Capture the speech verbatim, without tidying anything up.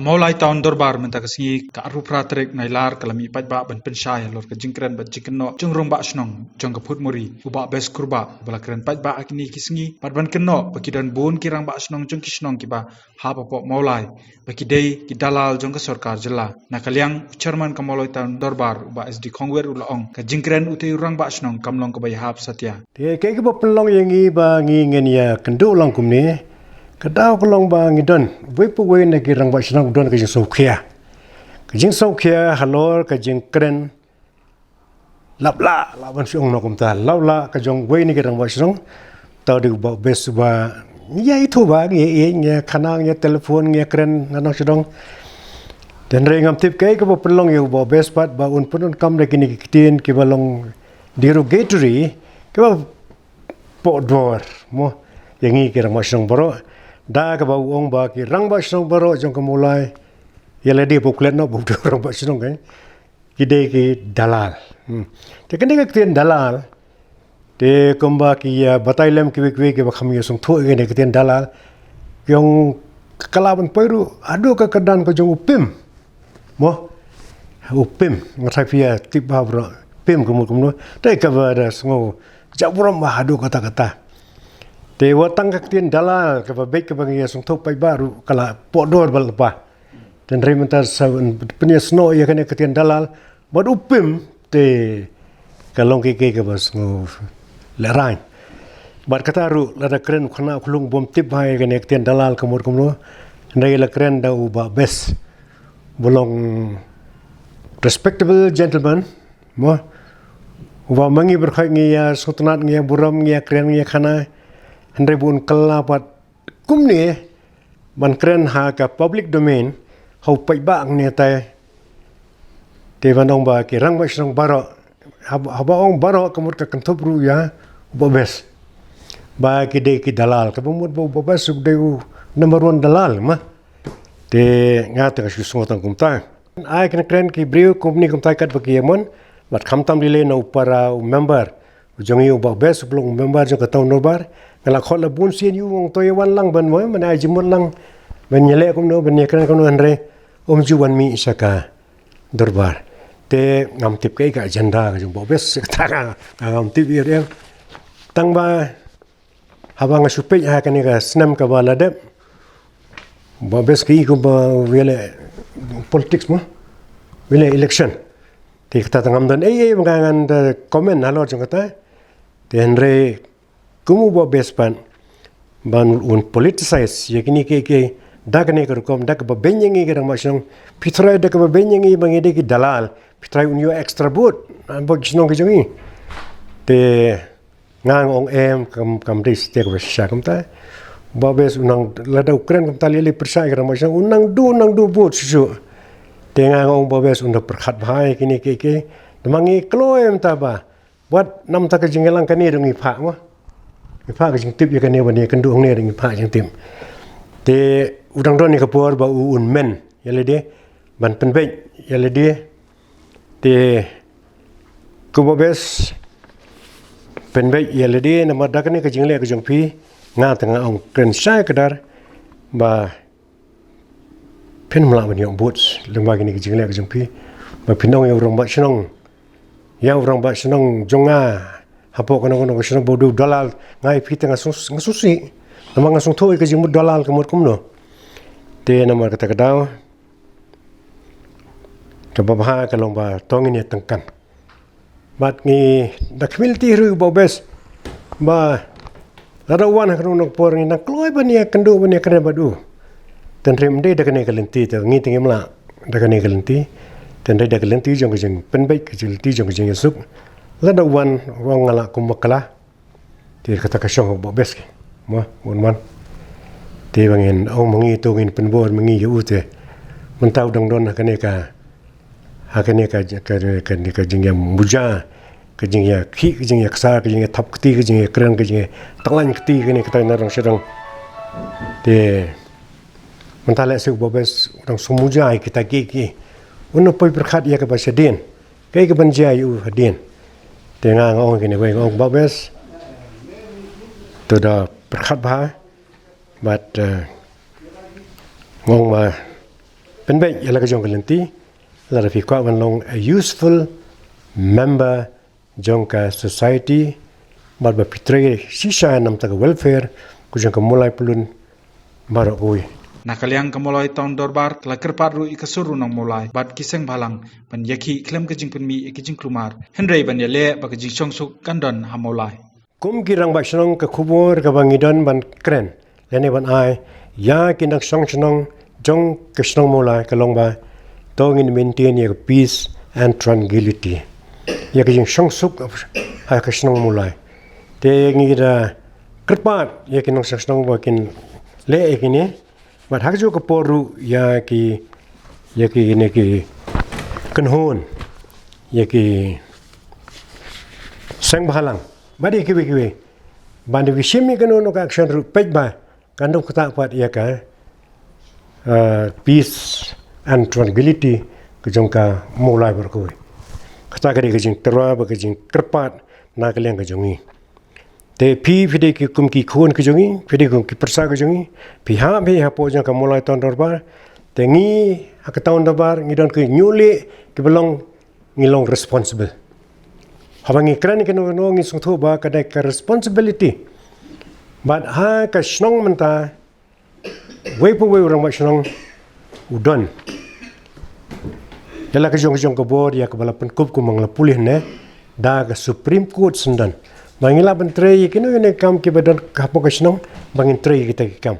Mawlai Town Dorbar mynta ka sngi ka arphew phra tarik Nailar ka la mih paidbah ban pynshai halor ka jingkren bad jingkynnoh jong u Rangbah Shnong jong ka Phutmuri, u Bah Best Kurbah, uba la kren paidbah ha kine ki sngi bad ban kynnoh ba ki don bun ki Rangbah Shnong jong ki shnong kiba hap hapoh Mawlai ba ki dei ki dalal jong ka sorkar jylla. Na ka liang u Chairman ka Mawlai Town Dorbar, u Bah S D Khongwir, u la ong ka jingkren utei u Rangbah Shnong kam long kaba ïahap satia. Te kaei kaba pynlong ïa ngi ba ngi ngin ïakynduh lang kumne, ka daw ka long ba ngi don uwei pa uwei na ki Rangbah Shnong u don ka jingsngewkhia. Ka jingsngewkhia halor ka jingkren lap lah, lah ban shu ong noh kumta, lap lah ka jong uwei na ki Rangbah Shnong. Tau dei u Bah Best uba ngi ïa ithuh ba ngi ïa, ngi ïa khana, ngi ïa telephone, ngi ïa kren na nong sha dong. Te hynrei ngam tip kaei kaba pynlong ïa u Bah Best pat ba un pyndonkam da kine ki ktien kiba long derogatory, kiba pohdor mo ïa ngi ki Rangbah Shnong baroh. Da kaba u ong ba ki Rangbah Shnong baroh jong ka Mawlai, ïa lade ba u klet noh ba u dei u Rangbah Shnong, eh, ki dei ki dalal. Hmm. Te kane ka ktien dalal, te kumba ki, ah, batai lem kiwei kiwei kiba kham ïasngewthuh ïa kane ka ktien dalal, ki ong ka lah ban poi ruh haduh ka kyrdan ka jong u Pim. Mo, u Pim, nga tharai phi ïa tip bha baroh, Pim kumno kumno. Te kaba da sngew jakhlia bha haduh katta katta. Te wat tang ka ktien dalal kaba beit kaba ngi ïasngewthuh paidbah ruh ka la pohdor ba lypa. Te hynrei mynta sa pynïasnoh ïa kane ka ktien dalal bad u Pim, te ka long kaei kaei kaba sngewlehraiñ. Bad kata ruh lada kren u khynnah u khyllung bym tip bha ïa kane ka ktien dalal ka mut kumno, hynrei la kren da u Bah Best, ba long respectable gentleman, mo, uba ma ngi baroh ngi ïa sngewtynnad, ngi ïa burom, ngi ïa kren, ngi ïa khana, hynrei ba un kylla pat kumne ban kren ha ka public domain ha u paidbah hangne te. Te ban ong ba ki Rangbah Shnong baroh, haba, haba ong baroh ka mut ka kynthup ruh ïa u Bah Best ba ki dei ki dalal, kaba mut ba u Bah Best u dei u number one dalal ma. Te nga te nga shu sngew tang kumta. Ai kren kren ki briew kumne kumta katba ki ïa mon, bad khamtam lei lei na u para u member u jong ngi u Bah Best uba long u member jong ka Town Dorbar. Nga la khot la bun sien ïa u, ong to ïa wan lang ban mo, ban ai jingmut lang ban ïaleh kumno, ban ïakren kumno, hynrei um ju wan mih sha ka dorbar. Te ngam tip kaei ka agenda ka jong u Bah Best, kata nga, nga ngam tip ïa u. Tang ba haba nga shu peit ha kane ka snem kaba la dep, u Bah Best ka i kumba u ïaleh politics mo, u ïaleh election. Te kata te ngam don ei ei ba nga ngan da comment halor jong kata. Te hynrei kum u Bah Best pat ban un politicize ïa kine kiei kiei da kane ka rukom, da kaba beiñ ïa ngi ki Rangbah Shnong. Phi tharai da kaba beiñ ïa ngi ba ngi dei ki dalal, phi tharai un ïoh extra vote hapoh ki shnong ki jong ngi? Te nga nga ong em, kam, kam dei satia kaba shisha kumta. U Bah Best u nang, lada u kren kumta lei lei pyrshah ïa ki Rangbah Shnong, u nang duh, u nang duh vote shuh shuh. Te nga nga ong u Bah Best un da pyrkhat bha ïa kine kiei kiei. Namar ngi kloi mynta ba wat namar ka jingïalang kane ruh ngi phah mo. Ngi phah ka jingtip ïa kane, ban ïakynduh hangne ruh ngi phah jingtip. Te u dang don ïa ka por ba u un men ïa lade, ban pynbeit ïa lade. Te kum u Bah Best, pynbeit ïa lade namar da kane ka jingleh ka jong phi, nga te nga ong kren shai kdar ba phin ym lah ban ïoh vote lyngba kine ki jingleh ki jong phi. Ba phin ong ïa u Rangbah Shnong, ïa u Rangbah Shnong jong nga hapoh kano kano ka shnong ba u dei u dalal, nga ïa phi te nga sngewsih, nga sngewsih. Namar nga sngewthuh ïa ka jingmut dalal ka mut kumno. Te namar kata ka daw, kaba bha ka long ba to ngin ïa tyngkan. Bad ngi da khmih lynti ruh ïa u Bah Best ba lada u wan ha kano kano ka por ngi nang kloi ban ïakynduh ban ïakren bad u. Te hynrei ym dei da kane ka lynti te ngi te ngim lah da kane ka lynti. Te hynrei da ka lynti jong ka jingpynbeit, ka lynti jong ka jingïasuk. Lada u wan, u wan nga lah kum bakla. Te kata ka shong u Bah Best ki. Mo, un wan. Te ba ngin ong ma ngi to ngin pynbor ma ngi ïa u te. Mynta u dang don ha kane ka, ha kane ka, ka, ka, ka jingïamuja, ka jingïakhih, ka jingïaksar, ka jingïathap kti, ka jingïakren, ka jingïatynrai kti, kane kata na dang sha dang. Te mynta lehse u Bah Best u dang sngewmuja ïa kita kiei kiei. Un da poi pyrkhat ïa kaba shadien. Kaei kaban jia ïa u hadien. Te nga nga ong kine wei, nga ong Bah Best, to da pyrkhat bha. Bad, eh, nga ong ba pynbeit ïa la ka jong ka lynti, lada phi kwah ban long a useful member jong ka society, bad ba phi trei shisha namar ka welfare ka jong ka Mawlai Pyllun baroh kawei. Na ka liang ka Mawlai Town Dorbar ka la kyrpad ruh ïa ka sur u nong Mawlai bad ki seng bhalang ban ïakhih khlem ka jingpynmih ïa ki jingkulmar, hynrei ban ïaleh ba ka jingshongsuk kan don ha Mawlai. Kum ki rangbah shnong, ka khubor kaba ngi don ban kren lane ban ai ïa ki nongshong shnong jong ka shnong Mawlai ka long ba to ngin maintain ïa ka peace and tranquility, ïa ka jingshongsuk ha ka shnong Mawlai. Te ngi da kyrpad ïa ki nongshong shnong ba kin leh ïa kine, bad ha kajuh ka por ruh ïa ki, ïa kine ki kynhun, ïa ki seng bhalang, bad ïa kiwei kiwei, ban da phi shim ïa kano kano ka action ruh, peit ba kan ym ktah pat ïa ka, ah, peace and tranquility ka jong ka Mawlai baroh kawei. Kata ka dei ka jingtyrwa bad ka jingkyrpad na ka liang ka jong ngi. Te phi, phi dei ki kum ki khun ka jong ngi, phi dei kum ki pyrsa ka jong ngi, phi hap hi hapoh jong ka Mawlai Town Dorbar. Te ngi ha ka Town Dorbar ngi don ki hynñiew leh kiba long, ngi long responsible. Haba ngi kren ïa kano kano ngi sngewthuh ba ka dei ka responsibility. Bad ha ka shnong mynta, wei pa wei u rangbah shnong u don ïa la ka jong ka jong ka bor ïa kaba la pynkup, kumba nga la pule hangne, da ka Supreme Court syndon. Ba ngi lah ban trei ïa kino kino ki kam kiba don hapoh ka shnong, ba ngin trei ïa kita ki kam.